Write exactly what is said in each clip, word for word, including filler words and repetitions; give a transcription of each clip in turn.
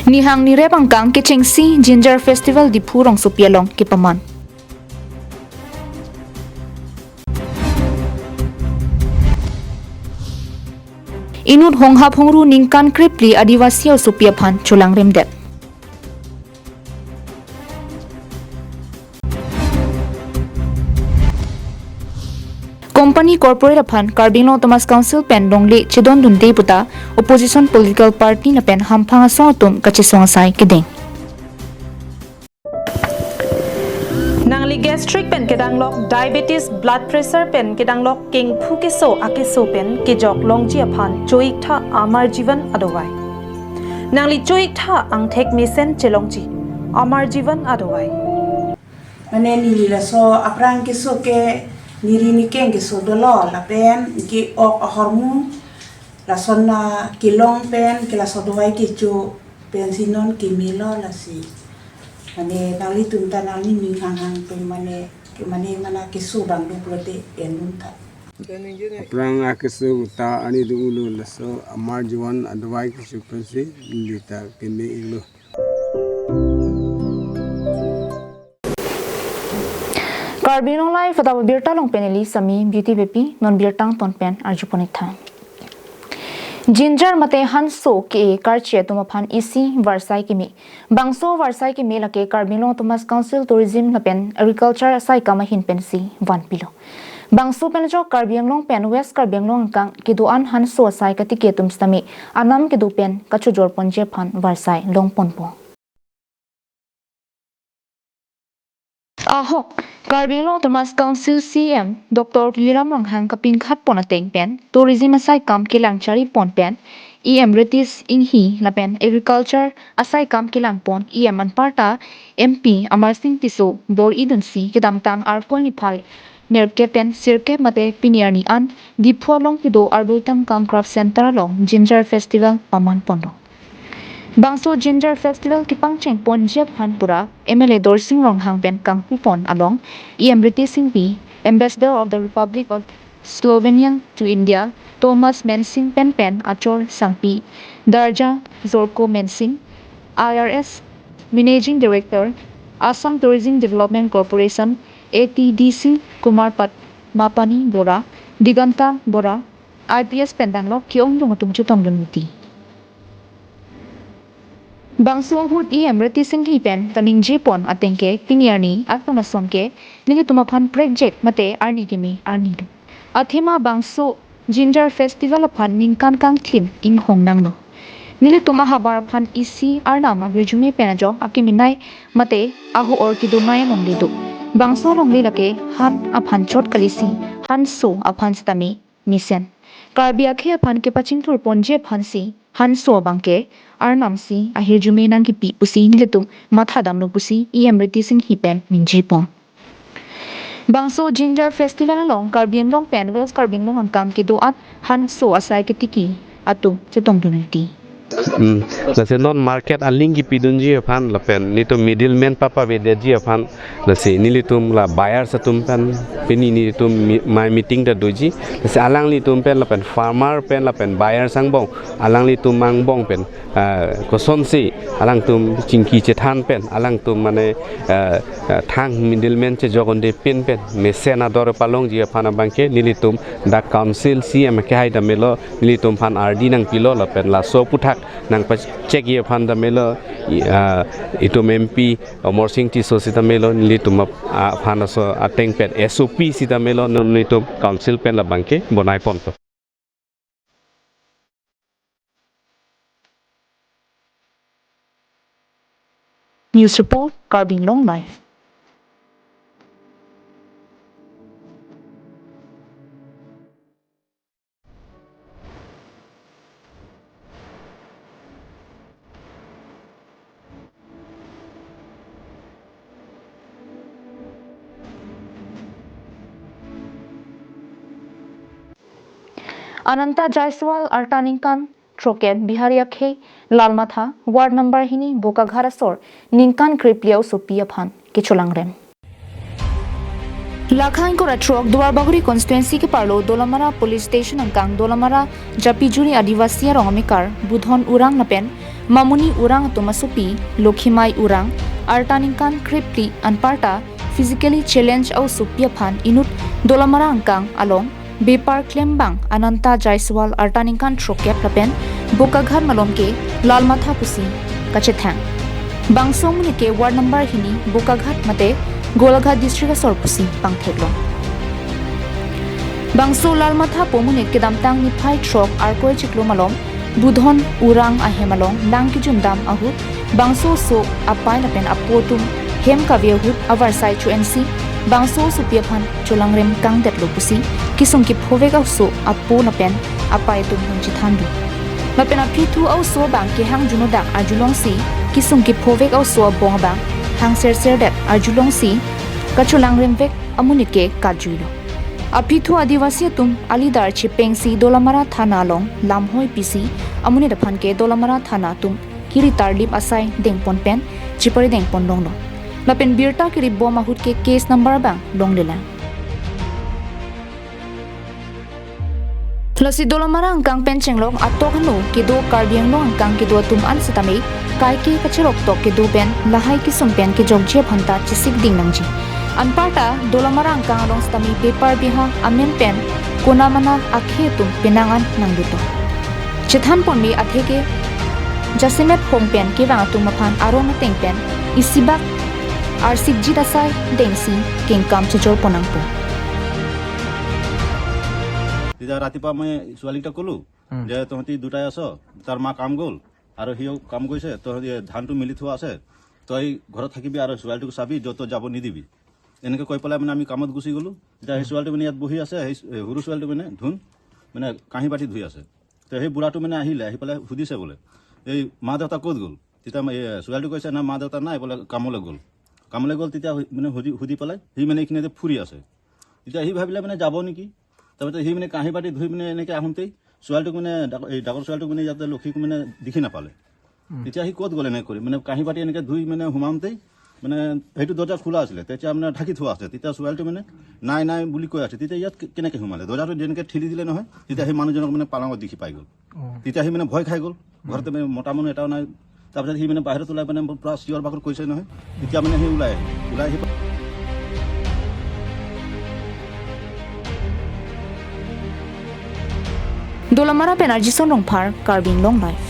Nihang nirep angkang kechengsi Jinjar Festival Diphu rongsopi along kepaman. Inut honghap hongru ningkan krephli Adivasi asopi aphan cholangremdet. Company corporate aphan Karbi Anglong Autonomous Council pen longle chedondunde puta opposition political party lapen hamphang asong atum kachesong asai kedeng. Nangli gastric pen kedanglok, diabetes, blood pressure pen kedanglok, kengphu keso akeso pen kejok longji aphan cho-iktha Amar Jeevan adovai. Nangli cho-iktha angthek mesen chelongji Amar Jeevan adovai. Mane neli laso aphrang keso ke niri nikeng keso dolo lapen ke-ok ahormu lason na kelong pen ke laso dovai kecho pensi non kemelo lasi. Mane nanglitum ta nangning hanghang pen mane ke mane mana keso abang do pulote endun ta. Aphrang akeso ta ani do ulo laso Amar Jeevan adovai keso pensi neli ta keme-iklo. Karbi Anglong Live adap abirta along pen neli Sami Beauty Beypi, non birta angton pen arjupon-iktha. Jinjar mate Hanso ke-e karche atum aphan isi varsai keme. Bangso varsai keme lake Karbi Anglong Autonomous Council Tourism lapen Agriculture asaikam ahin pensi vanpilo. Bangso pen ajok Karbi Anglong pen West Karbi Anglong angkang kedo-an Hanso asai katiki atum sitame anam kedo pen kachojorponji aphan varsai longponpo. Ahok, Karbi Anglong Autonomous Council C E M Doctor Tuliram Ronghang kapingkhatpon ateng pen tourism asaikam kelang charipon pen E M Ritesh Enghi lapen agriculture asaikam kelangpon E M anparta M P Amarsing Tisso bor-idunsi kedamtang Arkoi niphai nerkep pen sirkep mate pini arni an Diphu along kedo Arboretum cum Craft Center along Jinjar Festival pamanponlo. Bangso Jinjar Festival kepangchengponji aphan pura M L A Dorsing Ronghang pen kangpupon along E M Ritesh Enghi, Ambassador of the Republic of Slovenia to India, Thomas Mensing pen pen achor sangpi, Darja Zorko Mensing, I R S, Managing Director, Assam Tourism Development Corporation, A T D C, Kumar Padmapani Bora, Diganta Bora, I P S pen danglok ke-ongdung atum chetongdun mati. Bangso ahut E M Ritesh Enghi pen kaningjepon ateng ke pini arni atum ason ke nelitum aphan prekjak mate arni keme arni do. Athema bangso Jinjar Festival aphan ningkan kangthim inghong nanglo. Nelitum ahavar aphan isi Arnam ahirjume pen ajok akemenei mate aho-or kedonei alongle do. Bangso alongle lake han aphan chot kalisi, Hanso aphan sitame mesen. Karbi akhei aphan kepachingthurponji aphansi Hanso abangke Arnamsi ahirjume nangkipi pusi nelitum mathadamlo pusi E M Ritesh Enghi pen ningjepon. Bangso Jinjar Festival along Karbi Anglong pen West Karbi Anglong angkang kedo-an Hanso asai ketiki atum chetongdun mati. Hmm. Lasi non market aling kipidunji aphan lapen nelitum middleman papavedetji aphan, lasi nelitum la buyers atum pen pini nelitum mi-, mai meeting ta doji. Lasi alanglitum pen lapen farmer pen lapen buyers angbong, alanglitum angbong pen, ah, kosonsi alangtum chingki chethan pen alangtum mane, ah, ah, thang middleman chejok-unde pin pen mesen ador palongji aphan abangke nelitum dak council C E M kehai damelo, nelitum aphan ardi nangpilo lapen laso aputhak nangpachekji aphan damelo, i-, ah, itum M P Amarsing Tisso sitamelo, nelitum ap-, aphan laso ateng pen S O P sitamelo, nelitum council pen labangke bonaiponpo. News report, Karbi Anglong Live. Ananta Jaiswal arta ningkan throkkep, Bihari akhei, Lalmatha, ward number hini, Bokaghat asor, ningkan krephli asopi aphan kecholangrem. Lakhang ingkoi ra throk Duarbagori constituency keparlo Dolamara police station angkang Dolamara Japijuri Adivasi arong amekar Budhon Urang lapen Mamoni Urang atum asopi Lokhimai Urang, arta ningkan krepli, anparta physically challenge a-osopi aphan inut Dolamara angkang along bepar klembang Ananta Jaiswal, arta ningkan throkkep lapen Bokaghat malom ke Lalmatha pusi kachethang. Bangso amonit ke ward number hini Bokaghat mate Golaghat district asor pusi pangtheklong. Bangso Lalmatha pu amonit kedamtang niphai throk Arkoi chiklo malom Budhon Urang ahem along lang kejundam ahut bangso oso apei lapen apo atum hem kave ahut avarsai cho-ensi bangso osopi aphan cholangrem kangdetlo pusi kesung kephovek a-oso apo lapen apei atum nangchethandun. Lapen aphi thu a-oso abang kehang junodak arjulongsi kesung kephovek a-oso abong abang hangserserdet arjulongsi kacholangremvek amonit ke katjuilo. Aphi thu Adivasi atum alidar chepengsi Dolamara Thana along lamhoi pisi amonit aphan ke Dolamara Thana atum kiri tarlip asai dengpon pen chepari dengpon longlo. Lapen birta kiribom ahut ke case number abang longlelang. Lasi Dolamara angkang pen chenglok atok hanu kedo Karbi Anglong angkang kedo atum an setame kaike kacheroktok kedo pen lahai kesung pen kejokji aphanta chesik ding nangji. Anparta Dolamara angkang along setame bepar beha amen pen konamana akhei atum penang an nangduto. Chethanpon me atheke jasemet hong pen kevang atum aphan aron ateng pen isibak arsikjit asai dengsi kengkam chejorpon nangpo. তেতিয়া ৰাতিপুৱা মই ছোৱালীকেইটাক ক'লো, হুম। যে তহঁতি দুটাই আছ, তাৰ মা কাম গ'ল আৰু সিও কাম গৈছে, তহঁতি ধানটো মেলি থোৱা আছে, তই ঘৰত থাকিবি আৰু ছোৱালীটোক চাবি, য'ত ত'ত যাব নিদিবি। এনেকৈ কৈ পেলাই মানে আমি কামত গুচি গ'লো। তেতিয়া সেই হুম। ছোৱালীটো মানে ইয়াত বহি আছে, সেই, এ, সৰু ছোৱালীটো মানে ধুন, মানে কাঁহী বাতি ধুই আছে। তো সেই বুঢ়াটো মানে আহিলে, আহি পেলাই সুধিছে বোলে, "এই মা দেউতা ক'ত গ'ল?" তেতিয়া মা-, এ, ছোৱালীটো কৈছে, "না, মা দেউতা নাই, বোলে কামলৈ গ'ল।" কামলৈ গ'ল, তেতিয়া সু-, মানে সুধি, সুধি পেলাই সি মানে এইখিনিতে ফুৰি আছে। তেতিয়া সি ভাবিলে মানে যাব নেকি। তাৰপিছত সি মানে কাঁহী বাতি ধুই মানে এনেকে আহোঁতেই ছোৱালীটোক মানে ডাঙৰ, এই ডাঙৰ ছোৱালীটোক মানে ইয়াতে লক্ষীক মানে দেখি নাপালে। উম। তেতিয়া সি ক'ত গ'ল এনেকে কৰি, মানে কাঁহী বাতি এনেকে ধুই মানে সোমাওঁতেই মানে সেইটো দৰ্জা খোলা আছিলে, তেতিয়া মানে ঢাকি থোৱা আছে। তেতিয়া ছোৱালীটো মানে নাই নাই বুলি কৈ আছে। তেতিয়া ইয়াত কে-, কেনেকে সোমালে? দৰ্জাটো যেনেকে ঠেলি দিলে নহয়, তেতিয়া সেই মানুহজনক মানে পালঙত দেখি পাই গ'ল। অ। তেতিয়া সি মানে ভয় খাই গ'ল। ঘৰতে মানে মতা মানুহ এটাও নাই। তাৰপিছত সি মানে বাহিৰত ওলাই মানে পূৰা চিঞৰ বাখৰ কৰিছে নহয়। তেতিয়া মানে সি ওলাই আহিল। ওলাই আহি Dolamara pen Arjison Rongphar, Karbi Anglong Live.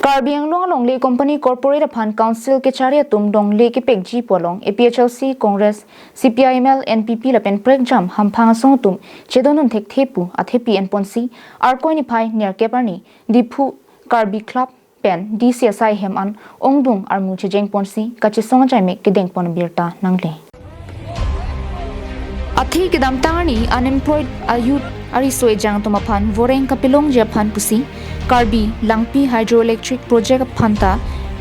Karbi Anglong Longle Company Corporate aphan Council kechari atum longle kepekji pu along A P H L C, Congress, C P I M L, N P P lapen prekjam hamphang asong atum chedondun thekthe pu athepi enponsi Arkoi niphai nerkep arni Diphu Karbi Club pen D C asai hem an ongdung armu chejengponsi kachesong achaimek kedengpon birta nangle. Athe kedamtang arni unemployed a-youth ariso ejang atum aphan voreng kapelongji aphan pusi Karbi Langpi Hydroelectric Project aphanta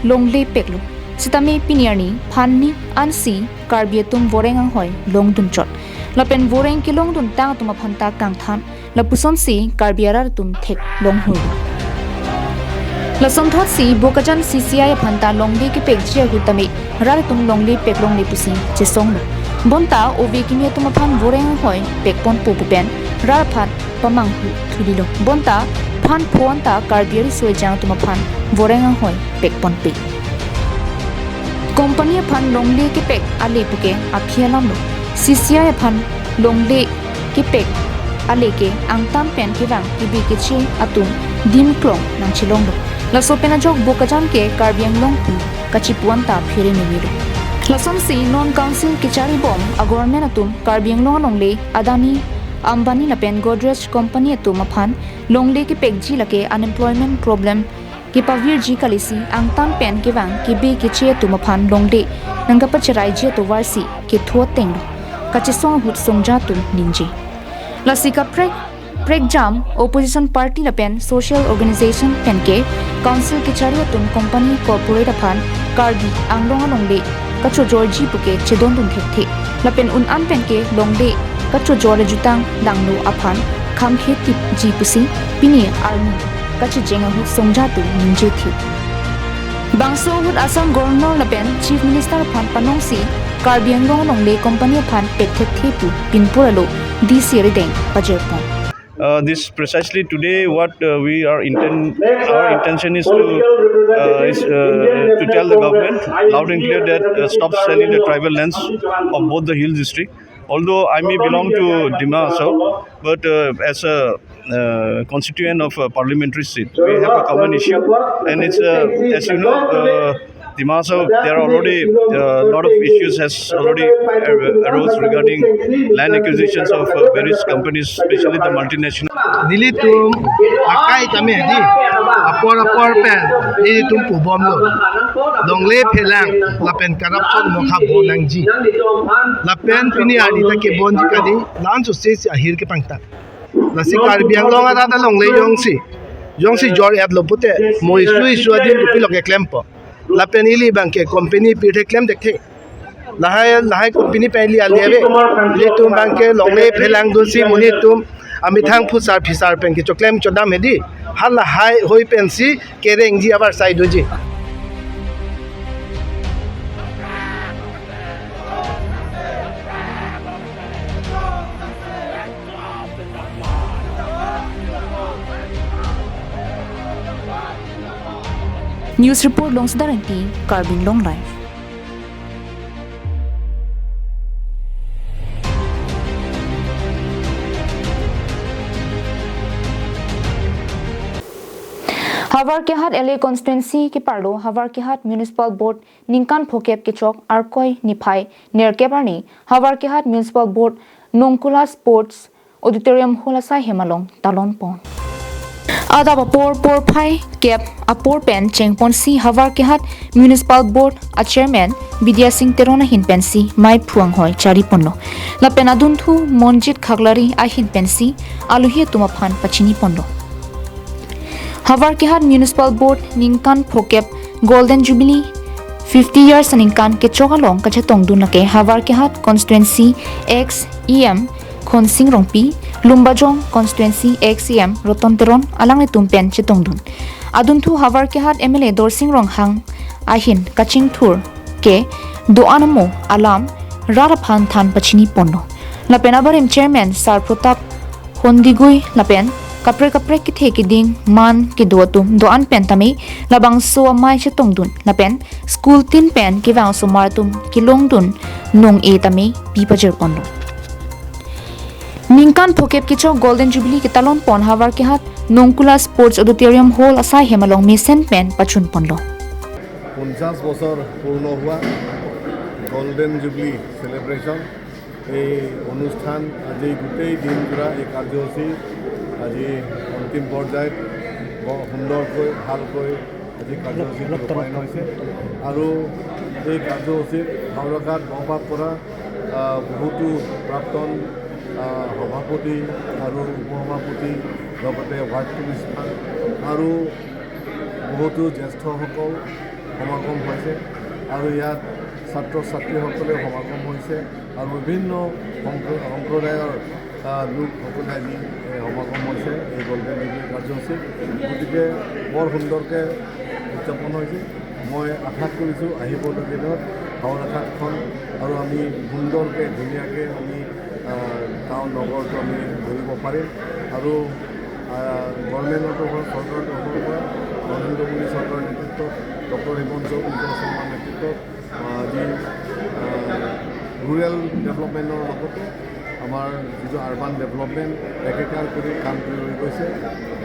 longle peklo. Sitame pini arni phan ni ansi Karbi atum voreng anghoi longdunchot. Lapen voreng kelongduntang atum aphanta kangthan lapusonsi Karbi arat atum theklong hur. Lasonthotsi Bokajan C C I aphanta longle kepekji ahut tame rat atum longle peklongle pusi chesonglo. Bonta ove kimi atum aphan voreng anghoi pekponpo pu pen rat aphan pamanghu thulilo. Bonta phan pho anta Karbi ariso ejang atum aphan voreng anghoi pekponpe. Company aphan longle kepek ale puke aphi alamlo. C C I aphan longle kepek ale ke angtan pen kevang kebe keche atum dimklong nangchelonglo. Laso pen ajok Bokajan ke Karbi Anglong pu kachipu anta phere mewelo. Lasonsi non council kechari bom a-government atum Karbi Anglong alongle Adani, Ambani lapen Godrej Company atum aphan longle kepekji lake unemployment problem kepavirji kalisi angtan pen kevang kebe keche atum aphan longle nangkapacheraiji atovarsi kethu atenglo. Kachesong ahut songja atum ningje. Lasi kaprek prekjam opposition party lapen social organization penke council kechari atum company corporate aphan Karbi Anglong alongle kachojorji puke chedondun thekthe. Lapen un-an penke longle kachojor ajutang langno aphan kham khetipji pusi pini arni kachijeng ahut songja atum ningje thip. Bangso ahut Assam Governor lapen Chief Minister aphan panongsi Karbi Anglong alongle company aphan pekthekthe pu Binpur alo D C rideng pajirpon. Uh, this precisely today what, uh, we are inten-, our intention is to, uh, is, uh, to tell the government loud and clear that, uh, stop selling the tribal lands of both the hill district. Although I may belong to Dima Hasao, but, uh, as a, uh, constituent of a parliamentary seat, we have a common issue, and it's, uh, as you know, uh, Dima Hasao, there are already a lot of issues has already ar-, arose regarding land acquisitions of, uh, various companies, especially the multinational. Nelitum akai tame di, apor apor pen nelitum pubomlo. Longle phelang lapen corruption mokha bonangji. Lapen pini arni ta kebonji kali, lan so se ahir kepangtang. Lasi Karbi Anglong arat alongle jongsi, jongsi jor-etlo pute, mo isu isu adim kopilo keklempo. Lapen ili abangke company pirthe klem thekthe. Lahai lahai company pen ili ale ave. Ilitum abangke longle phelang dunsi monit atum amethang phusar phisar pen kechoklem chodam hedi. Halahai hoi pensi kerengji avarsai doji. News report Longsedar Engti, Karbi Anglong Live. Havar Kehat L A constituency keparlo Havar Kehat Municipal Board ningkan phokep kechok Arkoi niphai nerkep arni Havar Kehat Municipal Board Nongkula Sports Auditorium Hall asai hem along talon pon. Adap apor porphai kep apor pen chengponsi Havar Kehat Municipal Board a Chairman Bidya Sing Teron ahin pensi mei phuang hoi chari ponlo. Lapen adunthu Monjit Khaklari ahin pensi alohi atum aphan pachini ponlo. Havar Kehat Municipal Board ningkan phokep Golden Jubilee fifty years aningkan kechok along kachetongdun lake Havar Kehat Constituency ex E M Khonsing Rongpi, Lumbajong Constituency ex E M Roton Teron alanglitum pen chetongdun. Adunthu Havar Kehat M L A Dorsing Ronghang ahin kachingthur ke do-an amo alam rat aphan than pachini ponlo. Lapen abarim Chairman Sar Protap Hondigui lapen kaprek kaprek kethe keding man kedo atum do-an pen tame labangso amei chetongdun lapen school tin pen kevang osomar atum kelongdun nong-e tame pi pajir ponlo. Ningkan phokep kechok Golden Jubilee ketalon pon Havar Kehat Nongkula Sports Auditorium Hall asai hem along mesen pen pachun ponlo. পঞ্চাশ বছৰ পূৰ্ণ হোৱা golden jubilee celebration, এই অনুষ্ঠান আজি গোটেই দিনজোৰা এই কাৰ্যসূচী আজি অন্তিম পৰ্যায়ত বৰ সুন্দৰকৈ, ভালকৈ আজি কাৰ্যসূচীত ৰূপায়ণ হৈছে। আৰু এই কাৰ্যসূচীত হাওৰাঘাট বৰপাক পৰা, আহ, বহুতো প্ৰাক্তন, আহ, সভাপতি আৰু উপসভাপতি, লগতে ৱাৰ্ড কমিছনাৰ আৰু বহুতো জ্যেষ্ঠসকল সমাগম হৈছে আৰু ইয়াত ছাত্ৰ ছাত্ৰীসকলেও সমাগম হৈছে আৰু বিভিন্ন সম্প্ৰ-, সম্প্ৰদায়ৰ, আহ, লোকসকলে আজি, এ, সমাগম হৈছে এই গল্ডেন জুবলি কাৰ্যসূচীত। গতিকে বৰ সুন্দৰকৈ উদযাপন হৈছে। মই আশা কৰিছোঁ আহিবলগীয়া দিনত হাওৰাঘাটখন আৰু আমি সুন্দৰকৈ, ধুনীয়াকৈ আমি, আহ, টাউন নগৰটো আমি গঢ়িব পাৰিম। আৰু, আহ, গভৰ্ণমেণ্টৰ তৰফৰ, চৰকাৰৰ তৰফৰ পৰা নৰেন্দ্ৰ মোদী চৰকাৰৰ নেতৃত্বত, ডক্টৰ হিমন্ত বিশ্ব শৰ্মাৰ নেতৃত্বত, আহ, আজি, আহ, ৰুৰেল ডেভেলপমেণ্টৰ লগতে আমাৰ যিটো আৰ্বান ডেভেলপমেণ্ট একেকাৰ কৰি কাম কৰি হৈ গৈছে।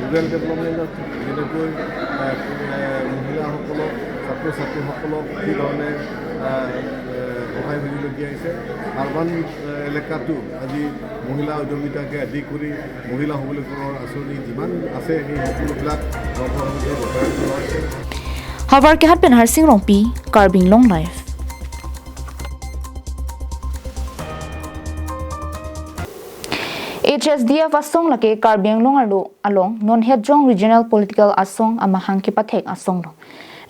ৰুৰেল ডেভেলপমেণ্টত যেনেকৈ, আহ, আহ, মহিলাসকলক, ছাত্ৰ ছাত্ৰীসকলক কি ধৰণে, আহ, আহ, সহায় সহযোগিতা দিয়া হৈছে, আৰ্বান, আহ, এলেকাতো আজি মহিলা উদ্যমিতাকে আদি কৰি মহিলা সবলীকৰণৰ আঁচনি যিমান আছে, সেই সকলোবিলাক গাঁওবুঢ়াসকলে বৰ্তমান চলাই আছে। Havar Kehat pen Harsing Rongpi, Karbi Anglong Live. H S D F asong lake Karbi Anglong arlo along non hetjong regional political asong amahang kepathek asong lo.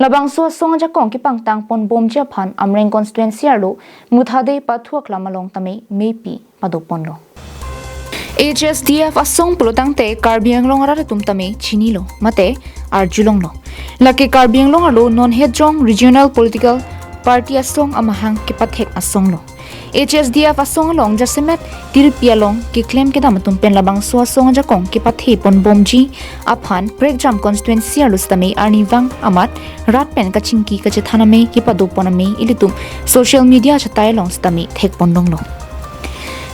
Labangso asong ajakong kepangtang ponbomji aphan Amreng constituency arlo Muthade pathu aklam along tame meipi pado ponlo. H S D F asong pulotangte Karbi Anglong arat atum tame chinilo, mate arjulonglo. Lake Karbi Anglong arlo non het jong regional political party asong amahang kepathek asonglo. H S D F asong along jasemet tiripi along keklem kedam atum pen labangso asong ajakong kepathe ponbomji aphan prekjam constituency arlo sitame arnivang amat rat pen kachingki kachethan ame kepado pon ame ilitum social media chatai along sitame thek ponlonglo.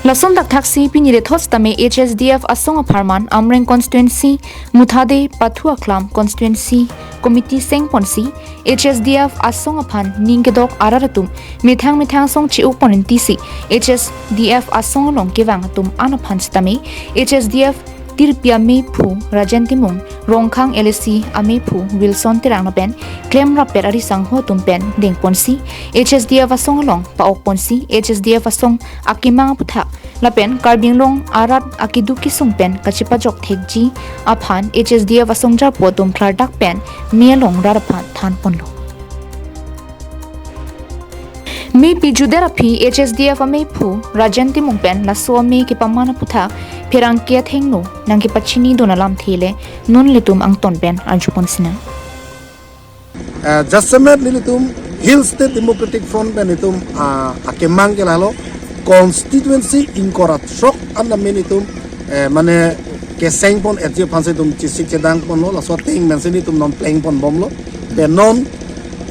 Lason thakthak si pini rethot sitame H S D F asong apharman Amreng constituency, Muthade, Pathu Akhlam constituency committee seng ponsi H S D F asong aphan ning kedok arat atum methang methang asong che-o pon intisi H S D F asong along kevang atum an aphan sitame H S D F tiripi amephu Rajen Timung, Rongkhang L A C amephu Wilson Terang lapen klemrap pet ari sangho atum pen dengponsi H S D F asong along pa-ok ponsi H S D F asong akemang aputhak lapen Karbi Anglong arat akeduk kesung pen kachepajok thekji aphan H S D F asong jarpo atum klardak pen me along rat aphan than ponlo. Me pijuder aphi H S D F amephu Rajen Timung pen laso ame kepaman aputhak pherangke athengno nangkepachini dun alamthe le non ilitum angton pen arju pon sinang. Eh, jasemet nelitum Hill State Democratic Front pen itum, ah, akemang ke lahelo constituency ingkoi ra throk an amen itum, eh, mane keseng pon etji aphansi itum chesik chedang ponlo, laso ateng pensi nelitum non pleng ponbomlo. Pen non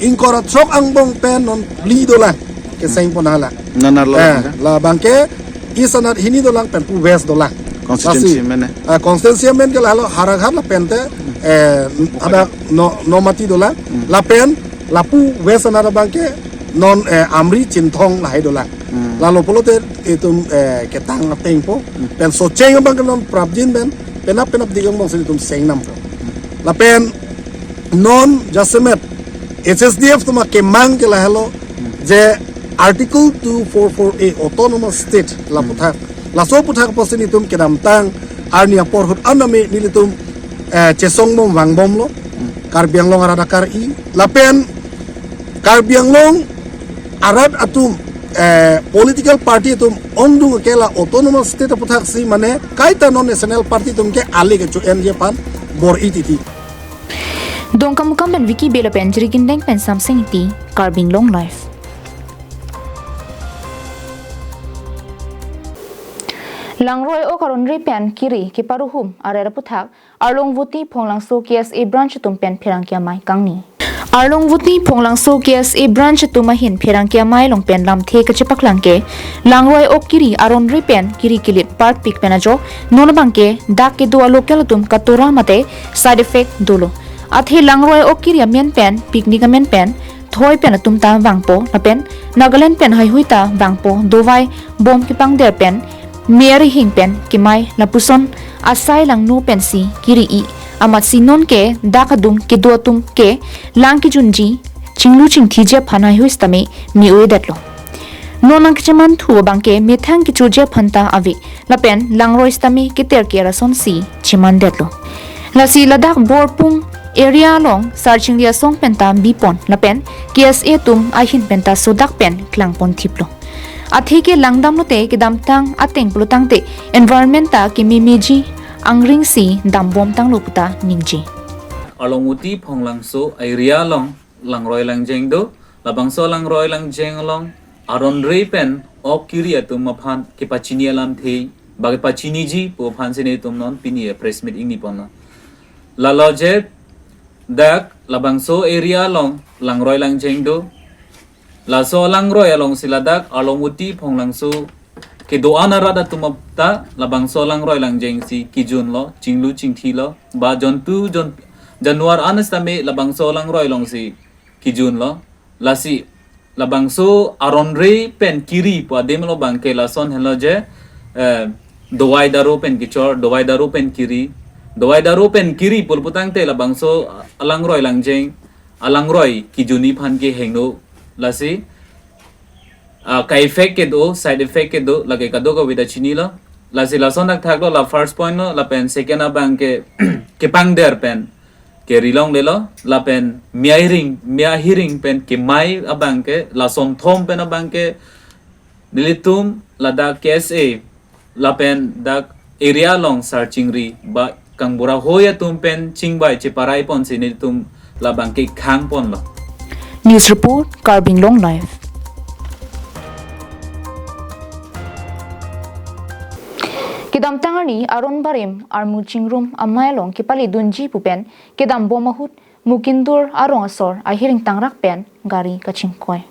ingkoi ra throk angbong pen non phli dolang keseng pon hala. Nana lo Eh, kan? Labangke East anat hini dolang pen pu West dolang. Constituency Lasi, amen, eh? Ah, constituency amen ke lahelo Howraghat lapen te, eh, ada no, Nomati dolang. Hmm. Lapen lapu West anat abangke non, eh, Amri Chinthong lahai dolang. Hmm. Lalo pulote itum, eh, ketang ateng po. Hmm. Pen Socheng abangke non prapjin pen penap penap dik angbongsi itum seng nampo. Lapen non jasemet H S D F atum akemang ke lahelo je Article two four four A Autonomous State laputhak. Laso aputhak apotsi nelitum kedamtang arni apor ahut an ame nelitum, eh, chesongbom vangbomlo. Karbi Anglong arat akari lapen Karbi Anglong arat atum, eh, political party atum ongdung ke la Autonomous State aputhak si mane kaita non national party atum ke ale kecho-enji aphan bor-i titi. Dongkamukam pen Vicky Bey lapen Jirikindeng pen Samsing Ingti, Karbi Anglong Live. Langroi-ok aron-re pen kiri keparuhum arer aputhak Arlong Voti Phonglangso K S A branch atum pen pherangke amei kangni. Arlong Voti Phonglangso K S A branch atum ahin pherangke amei along pen lamthe kachepaklang ke langroi-ok kiri aron-re pen kiri kelit parpik pen ajok non abangke dak kedo a-local atum katora mate side effect dolo. Athe langroi-ok kiri amen pen picnic amen pen thoi pen atum ta vangpo lapen Nagaland pen heihui ta vangpo, dovai bom kepangder pen me arihing pen kemai lapuson asai langno pensi kiri-i amatsi non ke dak adung kedo atum ke lang kejunji chinglu chingthiji aphan heihui sitame me-o-edetlo. Non nangkechemanthu abangke methang kechoji aphan ta ave lapen langroi sitame keter ke-er asonsi chemandetlo. Lasi ladak Borpung area along Sarchingri asong pen ta bipon lapen K S A atum ahin pen ta sodak pen klangpon thiplo. Athe ke langdamlote kedamtang ateng pulotangte environment ta kememeji angring si dambom tanglo puta ningje. Arlong Voti Phonglangso area along langroi langjeng do, labangso langroi langjeng along aron-re pen ok kiri atum aphan kepachini alamthe ba kepachiniji pu aphansi nelitum non pini a-press meet ingni ponlo. Lalo je dak labangso area along langroi langjeng do, laso langroi alongsi ladak Arlong Voti Phonglangso kedo-an arat atum ap ta labangso langroi langjengsi kejunlo, chinglu chingthilo, ba jontu jon januar an sitame labangso langroi alongsi kejunlo. Lasi labangso aron-re pen kiri pu adim lo abangke lason henlo je, eh, dovai daru pen kechor, dovai daru pen kiri, dovai daru pen kiri pu pulotangte labangso alangroi langjeng, alangroi kejunji aphan ke hingno. Lasi, ah, ka-effect kedo, side effect kedo, lake kadokave ta chinilo. Lasi lason thakthak lo, la first point lo, lapen second abangke kepangder pen keri longlelo, lapen me ahiring, me ahiring pen kemai abangke, lason thom pen abangke nelitum ladak K S A lapen dak area along sarchingri ba kangbura hoi atum pen chingbai cheparai ponsi nelitum labang ke khang ponlo. News report, Karbi Anglong Live. Kedamtang arni aron barim armu chingrum amei along kepaledunji pu pen kedam bom ahut Mukindur arong asor ahiring tangrak pen gari kachingkoi.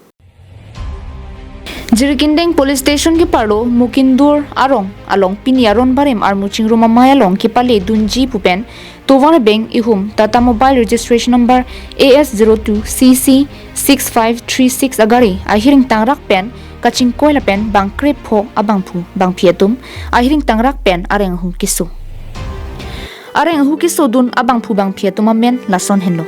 Jirikindeng Police Station keparlo Mukindur arong along pini aron barim armu chingrum amei along kepaledunji pu pen tovar beng ihum Tata Mobile registration number A S zero two C C six five three six agari ahiring tangrak pen kachingkoi lapen bang krepho abangphu bangphi atum ahiring tangrak pen areng ahu keso. Areng ahu kesodun abangphu bangphi atum amen lason henlo: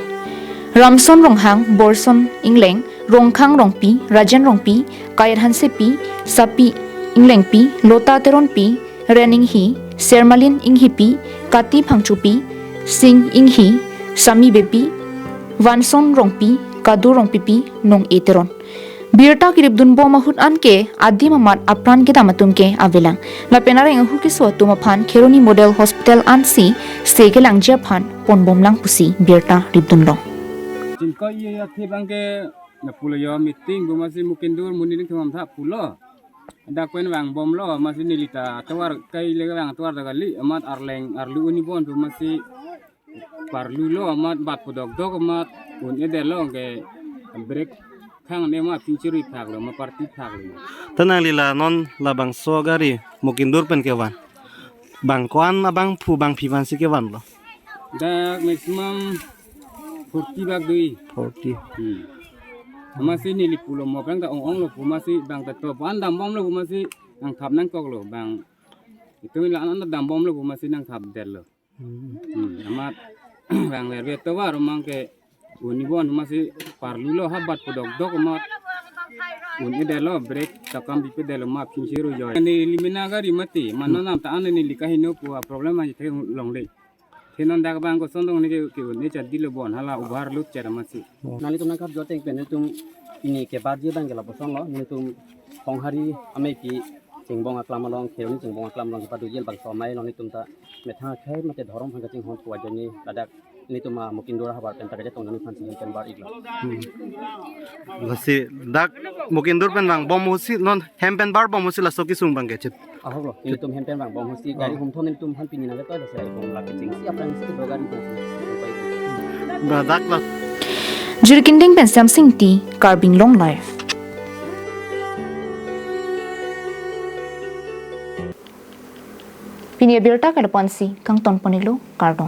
Ramson Ronghang, Borson Ingleng, Rongkhang Rongpi, Rajen Rongpi, Kayat Hansepi, Sapi Inglengpi, Lota Teronpi, Ren Inghi, Sermalin Inghipi, Kati Phangchopi, Sing Inghi, Sami Beypi, Vanson Rongpi, Kadu Rongpipi, Nong-e Teron. Birta keripdun bom ahut anke adim amat apran kedam atum ke avelang. Lapen areng ahu keso atum aphan Kheroni Model Hospital ansi se kelangji aphan ponbomlang pusi birta ripdunlong. Chingkoi ye ya the bang ke na pulo yo meeting bu masi Mukindur muni ning thumam tha pulo. Dak pen vang bomlo masi neli ta tovar kai le vang tovar ta kali amat arleng arlu uni bon bu masi parlulo amat bat pudok dok amat un-edetlo ke brake khang ne ma pingchiri phaklo ma parti phaklo. Tanang lila non labangso gari Mukindur pen kevan. Bang ko-an abangphu bangphi vansi kevanlo? Dak maximum forty bak dui. Forty. Hmm. Masi neli pulo mo bang ta ong-ong lo pu masi bang ta to pan dam bomlo pu masi nangthap nangkoklo bang. Itu la an dam bomlo pu masi nangthapdetlo. Hmm. Hmm, amat bang verve tovar mang ke uni bon masi parlulo ha bat pudok dok amat un-edetlo brake takam bipedetlo ma pingchiri yo. Neli mena gari mati, mano nam ta an neli kaheno pu a problem aji the longle. The non dak bang koson dong ne ke ke un-e chadilo bon hala overload chera masi. Nanglitum nangkap joteng pen nelitum pini kebaji bang ke lapuson lo, nelitum Honghari ameipi chingbong aklam along, Kheroni chingbong aklam along kepaduji labangso amei along nelitum ta methang akhei mate dhorom aphan kachinghon pu ajoine ladak nelitum a Mukindur ahavar pen ta kachetong nangji aphansi hem pen bar-iklo. Hmm. Lasi dak Mukindur pen vang bom ahutsi non hem pen bar bom ahutsi laso kesung bang kechip. Ahok lo, nelitum hem pen vang bom ahutsi gari humthon nelitum aphan pini nangketoi lasi bom lake chingsi aphrangsi do gari bom. Ba dak la. Jirikindeng pen Samsing T, Karbi Anglong Live. Pini abirta kalaponsi kangton pon-iklo, kardom.